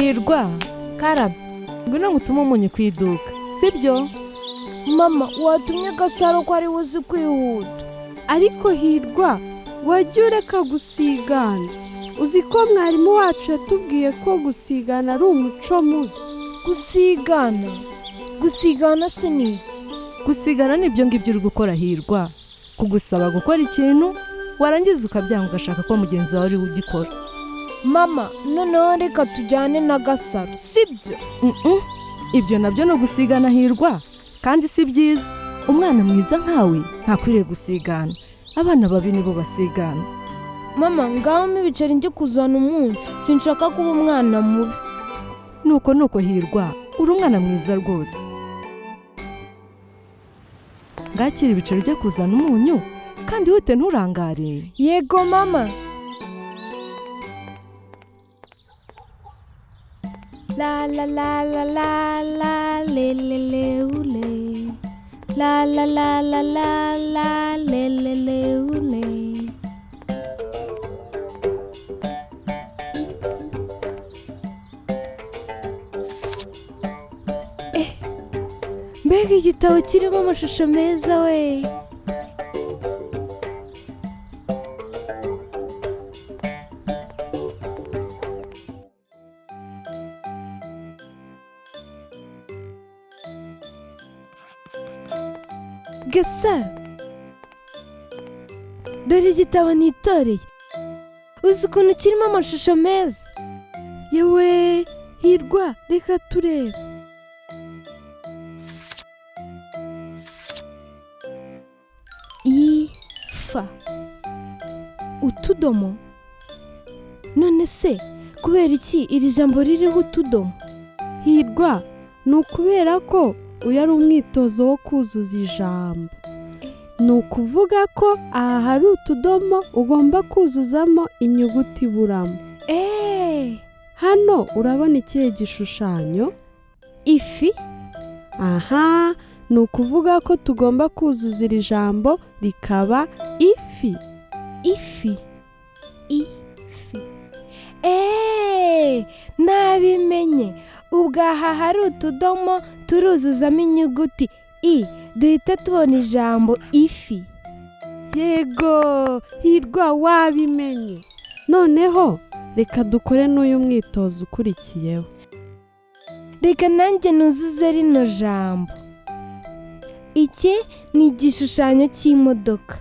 Hirwa, Karame. Ngwino ngutume umunyu ku iduka, sibyo? Mama, watumye Gasaro ko ari we uzi kwihuta. Ariko Hirwa, wajya ureka gusigana. Uzi ko mwarimu wacu yatubwiye ko gusigana ari umuco mubi? Gusigana? Gusigana se ni iki? Gusigana ni ibyo ngibyo uri gukora, Hirwa. Kugusaba gukora ikintu, warangiza ukabyanga, ugashaka ko mugenzi wawe ari we ugikora. Mama, noneho reka tujyane na Gasaro, sibyo? Mm-mm. Ibyo nabyo ni ugusigana, Hirwa, kandi si byiza. Umwana mwiza nkawe ntakwiriye gusigana. Abana babi nibo basigana. Mama, ngaho mpa ibiceri njye kuzana umunyu. Sinshaka kuba umwana mubi. Nuko nuko, Hirwa, uri umwana mwiza rwose. Ngakira ibiceri ujya kuzana umunyu, kandi wite, nturangare. Yego mama. La la la la la la le le le ule. La la la la la la le le le ule. Eh, mbega igitabo kirimo amashusho meza we! Gasaro, dore igitabo nitoreye. Uzi ukuntu kirimo amashusho meza? Yewe Hirwa, reka turebe. I fa utudomo. None se kubera iki iri jambo ririho utudomo? Hirwa, ni ukubera ko uyu ari umwitozo wo kuzuza ijambo. Ni ukuvuga ko aha hari utudomo, ugomba kuzuzamo inyuguti iburamo. Eee. Hano urabona ikihe gishushanyo? Ifi. Aha, ni ukuvuga ko tugomba kuzuza iri jambo rikaba ifi. Ifi, ifi. Eee, nabimenye! Ubwo aha hari utudomo, turuzuzamo inyuguti i, duhita tubona ijambo ifi. Yego Hirwa, wabimenye. Noneho reka dukore n'uyu mwitozo ukurikiyeho. Reka nanjye nuzuze rino jambo. Iki ni igishushanyo cy'imodoka.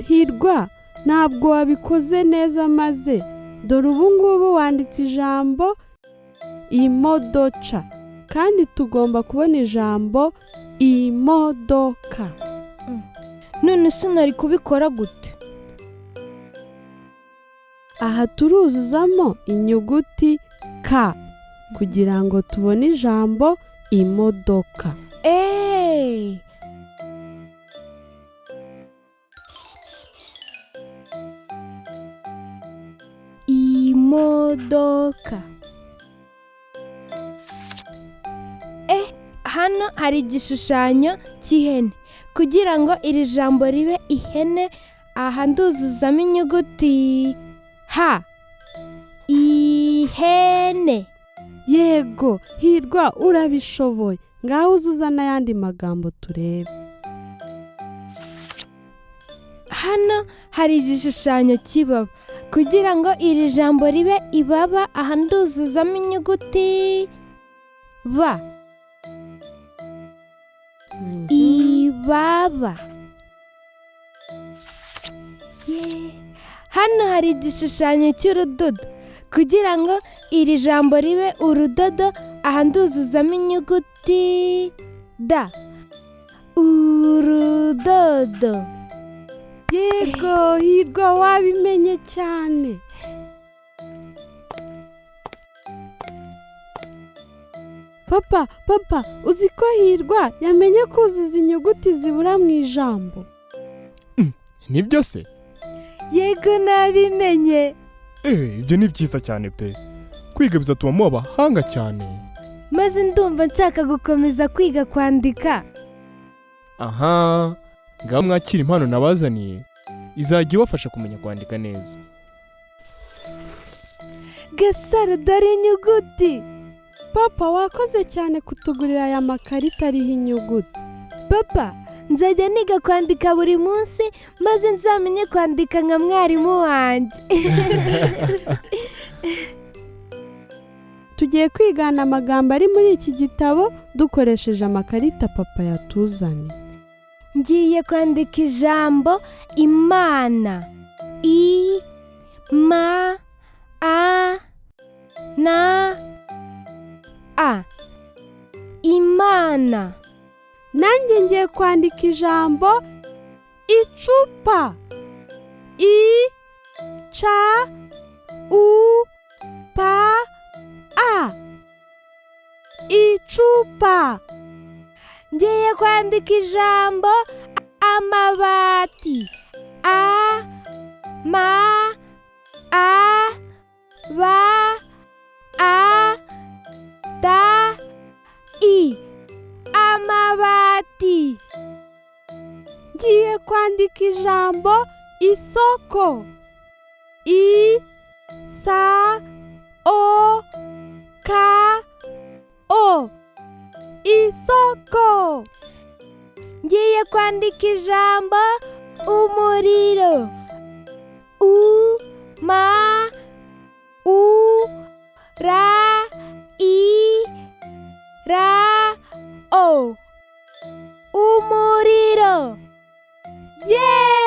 Hirwa, ntabwo wabikoze neza. Maze dore ubu ngubu wanditse ijambo imodoca, kandi tugomba kubona ijambo imodoka. None se nari kubikora gute? Aha turuzuzamo inyuguti k kugira ngo tubone ijambo imodoka. Eee. Imodoka. Eh, hano hari igishushanyo cy'ihene. Kugira ngo iri jambo ribe ihene, aha nduzuzamo inyuguti h, ihene. Yego Hirwa, urabishoboye. Ngaho uzuza n'ayandi magambo turebe. Hano hari igishushanyo cy'ibaba. Kugira ngo iri jambo ribe ibaba, aha nduzuzamo inyuguti b, ibaba. Ye. Hano hari igishushanyo cy'urudodo. Kugira ngo iri jambo ribe urudodo, aha nduzuzamo inyuguti d, urudodo. Yego Hirwa, wabimenye cyane. Papa, papa, uzi ko Hirwa yamenye kuzuza inyuguti zibura mu ijambo? Nibyo se? Yego, nabimenye. Eee, ibyo ni byiza cyane pe! Kwiga bizatuma muba abahanga cyane. Maze ndumva nshaka gukomeza kwiga kwandika. Aha ngaho mwakira impano nabazaniye. Izajya ibafasha kumenya kwandika neza. Gasaro, dore inyuguti. Papa, wakoze cyane kutugurira aya makarita ariho inyuguti. Papa, nzajya niga kwandika buri munsi, maze nzamenye kwandika nka mwarimu wanjye. Tugiye kwigana amagambo ari muri iki gitabo dukoresheje amakarita papa yatuzaniye. Ngiye kwandika ijambo imana. I M A N A. Imana. Nanjye ngiye kwandika ijambo icupa. I C U P A. Icupa. Ngiye kwandika ijambo amabati. A M A B A T I. Amabati. Ngiye kwandika ijambo isoko. I S O K O. Isoko. Ngiye kwandika ijambo umuriro. U M U R I R O. Umuriro. Yeee!